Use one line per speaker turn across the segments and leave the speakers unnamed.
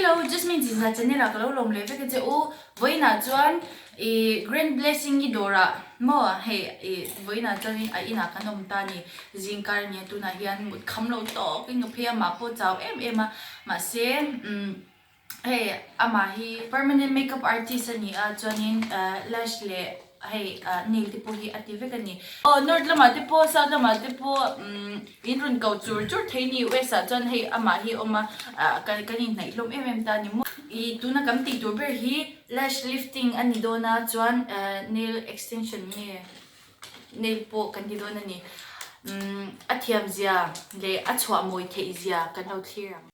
Hello, Jasmine Zinza channel ah ka lo lawm leh vek a che u. Vawiinah chuan ih Grand Blessing i dawrah maw hei ih vawiinah chuanin a inah kan awm ta a ni. Zingkar a nia tunah hian mut kham lo tawkin ka phei a, mah pawh chau em em a. Mahse umm hei amah hi permanent makeup artist a ni a chuanin lash leh hei nail te pawh hi a ti vek a ni. Aw north lamah te pawh south lamah te pawh umm in rawn ko chur chur thei a ni west ah chuan hei amah hi a awm a ah kan kan inhnaih hlawm em em ta a ni maw. Ih tuna kan tih tur ber hi lash lifting a ni dawn a chuan nail extension nge nail pawh kan ti dawn a ni. Umm a thiam zia leh a chhuah mawi theih zia kan lo thlir ang.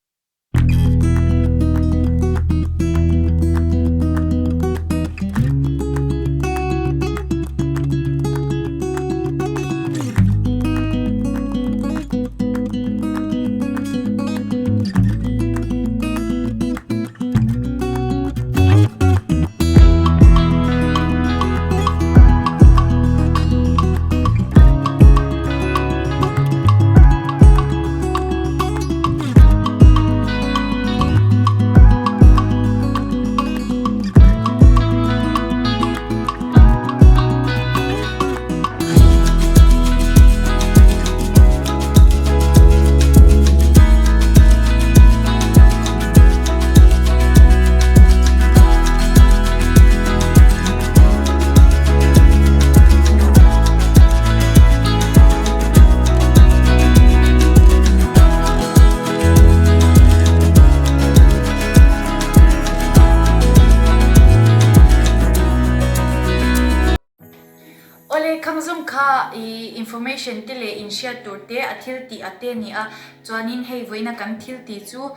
Awle khangzawng kha i information te leh inhriat tur te a thil tih a te a ni a, chuanin hei vawiina kan thil tih chu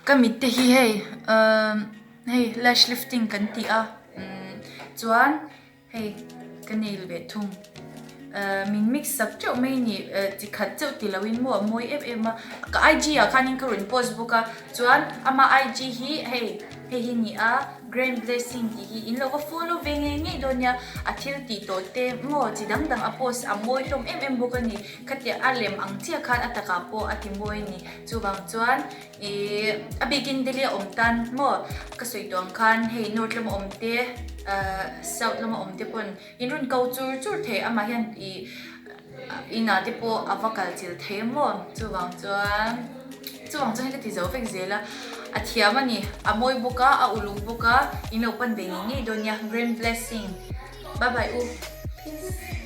ka mit te hi hei umm hei lash lifting kan ti a umm chuan Hei ka nail ve thung. Min mix sak teuh mai ni chi khat chauh ti loin maw a mawi em em a. Ka IG ah khanin ka rawn post bawk a, chuan ama IG hi hei hei hi ni a Grand Blessing tih hi in lo va follow ve ngei ngei dawn nia. A thil tih tawh te maw chi dang dang a post a mawi hlawm em em bawk a ni. Khatia a lem ang chiah khan a takah pawh a ti mawi a ni. Chuvang chuan Ih a bikin Delhi a awm tan maw ka sawi tawh ang khan hei north lama awm te ah south lama awm te pawn in rawn ko chur chur thei amah hian ih inah te pawh a va kal chil thei a maw chuvang chuan chuvang chuan hei ka ti zo vek zel a a thiam a ni a mawi bawk a a uluk bawk a in lo pan ve ngei ngei dawn nia grand blessing bye bye u peace.